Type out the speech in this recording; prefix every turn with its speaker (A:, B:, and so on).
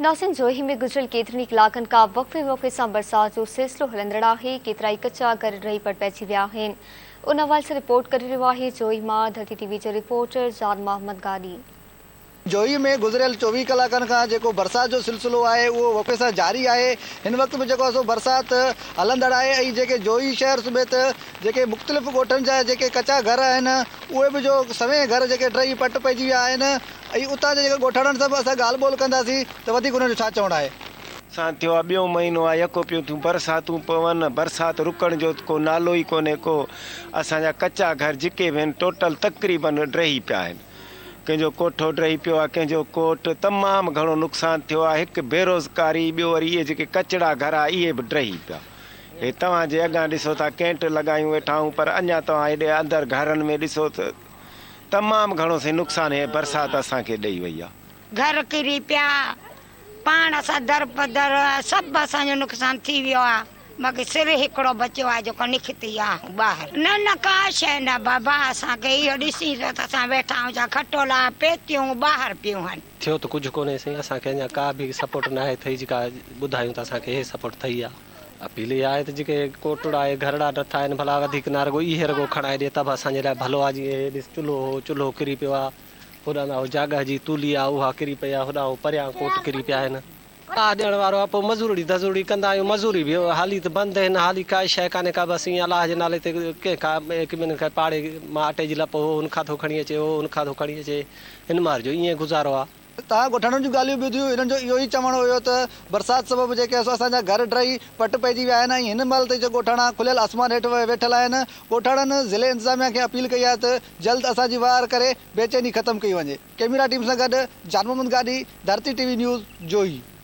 A: ناظرين جوهي ۾ گذريل ڪيترن ئي ڪلاڪن کان وقفي وقفي سان برسات جو سلسلو هلندڙ آهي، ڪيترائي ڪچا گهر ڊهي پٽ پئجي ويا آهن. ان حوالي سان رپورٽ ڪري رهيو آهي جوهي مان ڌرتي ٽي وي جو رپورٽر جان محمد گاڏهي.
B: جوهي ۾ گذريل 24 ڪلاڪن کان جيڪو برسات جو سلسلو آهي اهو وقفي سان جاري آهي هن وقت به جيڪو آهي سو برسات هلندڙ آهي ۽ جيڪي جوهي شهر سميت جيڪي مختلف ڳوٺن جا جيڪي ڪچا گهر آهن اهي به جو سوين گهر جيڪي ڊهي پٽ پئجي ويا آهن ۽ اتان جي جيڪي ڳوٺاڻن سان به اسان ڳالهه ٻولهه ڪنداسين ته وڌيڪ انهن جو ڇا چوڻ آهي.
C: سان ٿيو آ ٻيون مهينو آ يڪو پيون ٿيون برساتون پون برسات رڪڻ جو ڪو نالو ئي ڪونهي ڪو اسان جا ڪچا گهر جيڪي به آهن ٽوٽل تقريبن ڊهي پيا آهن ڪنهن جو ڪوٺو ڊهي پيو آ ڪنهن جو ڪوٽ تمام گهڻو نقصان ٿيو آ هڪ بيروزگاري ٻيو وري اهي جيڪي ڪچڙا گهر آ اهي به ڊهي پيا هي توهان جي اڳيان ڏسو ٿا ڪينٽ لڳايون ويٺا آهيون پر اڃا توهان هيڏي اندر گهرن ۾ ڏسو ته تمام گهڻو سائين نقصان هي برسات اسان کي ڏئي وئي آ.
D: گهر ڪري پيا، پاڻ اسان درپدر سڀ اسان جو نقصان ٿي ويو آ، باقي سر هڪڙو بچيو آ جيڪو نڪتي آهون ٻاهر. نه نه ڪا شيء نه بابا اسان کي اهو ڏسين ٿو ته اسان ويٺا آهيون ڇا کٽولا پيتيون ٻاهر پيون هن.
E: ٿيو ته ڪجهه ڪونهي سائين اسان کي اڃا ڪا به سپورٽ ناهي ٿئي جيڪا ٻڌايون ته اسان کي هي سپورٽ ٿئي آ. اپيل اها آهي ته جيڪي ڪوٽڙا ۽ گهرڙا ڊٿا آهن ڀلا وڌيڪ نه رڳو اهي رڳو کڻائي ڏي ته به اسان جي لاء ڀلو آهي جيئن هي ڏس چلهو هو چلهو ڪري پيو آهي هوڏانهن اهو جاڳهه جي تولي آهي اها ڪري پئي آهي هوڏانهن اهو پريان ڪوٽ ڪري پيا آهن. ڪا ڏيڻ وارو آهي پوء مزورڙي ڌزورڙي ڪندا آهيون مزوري به حالي ته بند آهن حالي ڪائي شيء ڪانهي ڪا بس ائين الله جي نالي تي ڪنهن کان هڪ ٻن کان پاڙي مان اٽي جي لپ هو هن کان ٿو کڻي اچي هو هن کان ٿو کڻي اچي هن مهر جو ائين گذارو آهي.
B: توهان ڳوٺاڻن جون ڳالهيون ٻڌيون، هنن جو اهو ئي چوڻ هيو ته برسات سبب جيڪي سو اسان جا گهر ڊهي پٽ پئجي ويا آهن ۽ هن مهل تائين جو ڳوٺاڻا کليل آسمان هيٺ ويٺل آهن، ڳوٺاڻن ضلعي انتظاميا کي اپيل ڪئي آهي ته جلد اسان جي واهر ڪري بيچيني ختم ڪئي وڃي. ڪئميرا ٽيم سان گڏ Jan Muhammad Gadhi, Dharti T V news, Johi.